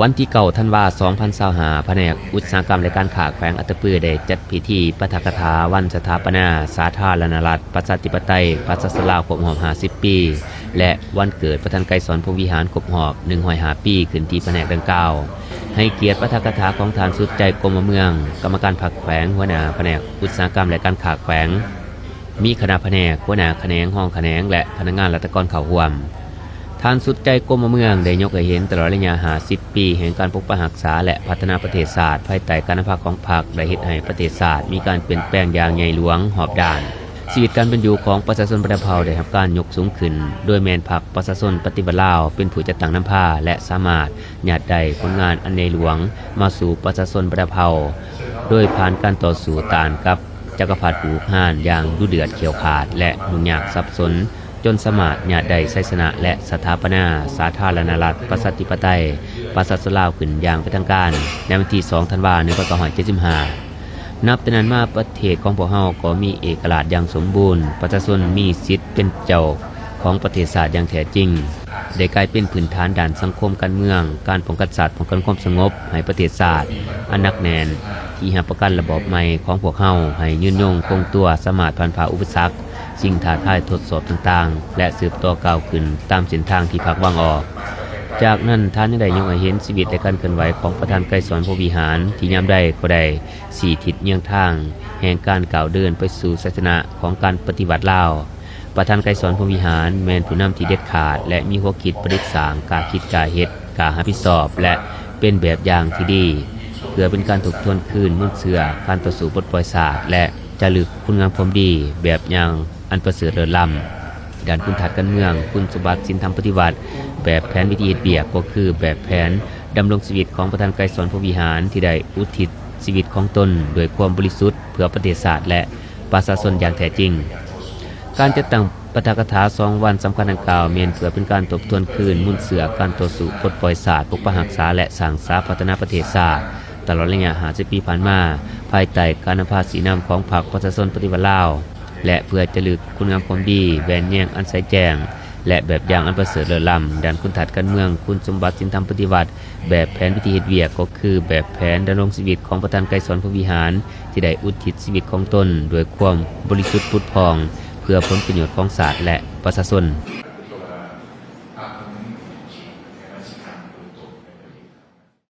ວັນທີເກົ້າ ທັນວາ ສອງພັນຊາວຫ້າ ພະແນກອຸດສາຫະກຳ ແລະ ການຄ້າແຂວງອັດຕະປື ໄດ້ຈັດພິທີປາຖະກະຖາວັນສະຖາປະນາສາທາລະນະລັດ ປະຊາທິປະໄຕ ປະຊາຊົນລາວ ຄົບຮອບ ຫ້າສິບ ປີ ແລະ ວັນເກີດປະທານໄກສອນ ພົມວິຫານ ຄົບຮອບ ໜຶ່ງຮ້ອຍຫ້າ ປີ ຂຶ້ນທີ່ພະແນກດັ່ງກ່າວ. ໃຫ້ກຽດປາຖະກະຖາຂອງທ່ານ ສຸດໃຈ ກົມມະເມືອງ ກຳມະການພັກແຂວງ, ຫົວໜ້າພະແນກອຸດສາຫະກຳ ແລະ ການຄ້າແຂວງ, ມີຄະນະພະແນກ, ຫົວໜ້າຂະແໜງ, ຮອງຂະແໜງ ແລະ ພະນັກງານລັດຖະກອນເຂົ້າຮ່ວມ. ທ່ານ ສຸດໃຈ ກົມມະເມືອງ ໄດ້ຍົກໃຫ້ເຫັນຕະຫຼອດໄລຍະ ຫ້າສິບ ປີ ແຫ່ງການປົກປັກຮັກສາ ແລະ ພັດທະນາປະເທດຊາດ ພາຍໃຕ້ການນຳພາຂອງພັກ ໄດ້ເຮັດໃຫ້ປະເທດຊາດມີການປ່ຽນແປງຢ່າງໃຫຍ່ຫຼວງຮອບດ້ານ. ຊີວິດການເປັນຢູ່ຂອງປະຊາຊົນບັນດາເຜົ່າໄດ້ຮັບການຍົກສູງຂຶ້ນ, ໂດຍແມ່ນພັກປະຊາຊົນປະຕິວັດລາວເປັນຜູ້ຈັດຕັ້ງນຳພາ ແລະ ສາມາດຍາດໄດ້ຜົນງານອັນໃຫຍ່ຫຼວງມາສູ່ປະຊາຊົນບັນດາເຜົ່າ ໂດຍຜ່ານການຕໍ່ສູ້ຕ້ານກັບ ຈັກກະພັດຜູ້ຮຸກຮານຢ່າງດຸເດືອດຂຽວຂາດ ແລະ ຫຍຸ້ງຍາກສັບສົນ, ຈົນສາມາດຍາດໄດ້ໄຊຊະນະ ແລະ ສະຖາປະນາສາທາລະນະລັດ ປະຊາທິປະໄຕ ປະຊາຊົນລາວ ຂຶ້ນຢ່າງເປັນທາງການ ໃນວັນທີ ສອງ ທັນວາ ໜຶ່ງພັນເກົ້າຮ້ອຍເຈັດສິບຫ້າ. ນັບແຕ່ນັ້ນມາ, ປະເທດຂອງພວກເຮົາກໍມີເອກະລາດຢ່າງສົມບູນ, ປະຊາຊົນມີສິດເປັນເຈົ້າຂອງປະເທດຊາດຢ່າງແທ້ຈິງ. ໄດ້ກາຍເປັນພື້ນຖານດ້ານສັງຄົມການເມືອງ, ການປ້ອງກັນຊາດ, ປ້ອງກັນຄວາມສະຫງົບໃຫ້ປະເທດຊາດອັນໜັກແໜ້ນ ທີ່ຮັບປະກັນລະບອບໃໝ່ຂອງພວກເຮົາໃຫ້ຍືນຍົງຄົງຕົວ, ສາມາດຜ່ານຜ່າອຸປະສັກ, ສິ່ງທ້າທາຍທົດສອບຕ່າງໆ ແລະ ສືບຕໍ່ກ້າວຂຶ້ນຕາມເສັ້ນທາງທີ່ພັກວາງອອກ. ຈາກນັ້ນ, ທ່ານຍັງໄດ້ຍົກໃຫ້ເຫັນຊີວິດ ແລະ ການເຄື່ອນໄຫວຂອງປະທານໄກສອນ ພົມວິຫານ ທີ່ຍາມໃດກໍໄດ້ຊີ້ທິດເຍືອງທາງແຫ່ງການກ້າວເດີນໄປສູ່ໄຊຊະນະຂອງການປະຕິວັດລາວ. ປະທານໄກສອນ ພົມວິຫານ ແມ່ນຜູ້ນຳທີ່ເດັດຂາດ ແລະ ມີຫົວຄິດປະດິດສ້າງ, ກ້າຄິດ, ກ້າເຮັດ, ກ້າຮັບຜິດຊອບ ແລະ ເປັນແບບຢ່າງທີ່ດີ ເພື່ອເປັນການທົບທວນຄືນມູນເຊື້ອການຕໍ່ສູ້ປົດປ່ອຍຊາດ ແລະ ຈາລຶກຄຸນງາມຄວາມດີແບບຢ່າງອັນປະເສີດເລີດລ້ຳ. ດ້ານຄຸນທາດການເມືອງ, ຄຸນສົມບັດສິນທຳປະຕິວັດ ແບບແຜນວິທີເຮັດວຽກ ກໍຄືແບບແຜນດຳລົງຊີວິດຂອງປະທານໄກສອນ ພົມວິຫານ ທີ່ໄດ້ອຸທິດຊີວິດຂອງຕົນດ້ວຍຄວາມບໍລິສຸດ ເພື່ອປະເທດຊາດ ແລະ ປະຊາຊົນຢ່າງແທ້ຈິງ. ການຈັດຕັ້ງປາຖະກະຖາສອງວັນສຳຄັນດັ່ງກ່າວ ແມ່ນເພື່ອເປັນການທົບທວນຄືນມູນເຊື້ອການຕໍ່ສູ້ປົດປ່ອຍຊາດ, ປົກປັກຮັກສາ ແລະ ສ້າງສາພັດທະນາປະເທດຊາດ ຕະຫຼອດໄລຍະ ຫ້າສິບ ປີຜ່ານມາ, ພາຍໃຕ້ການນຳພາຊີ້ນຳຂອງພັກປະຊາຊົນປະຕິວັດລາວ ແລະ ເພື່ອຈາລຶກຄຸນງາມຄວາມດີ, ແວ່ນແຍງອັນໃສແຈ້ງ ແລະ ແບບຢ່າງອັນປະເສີດເລີດລ້ຳ ດ້ານຄຸນທາດການເມືອງ, ຄຸນສົມບັດສິນທຳປະຕິວັດ ແບບແຜນວິທີເຮັດວຽກ ກໍຄືແບບແຜນດຳລົງຊີວິດຂອງປະທານໄກສອນ ພົມວິຫານ ທີ່ໄດ້ອຸທິດຊີວິດຂອງຕົນດ້ວຍຄວາມບໍລິສຸດຜຸດຜ່ອງ ເພື່ອຜົນປະໂຫຍດຂອງຊາດ ແລະ ປະຊາຊົນ.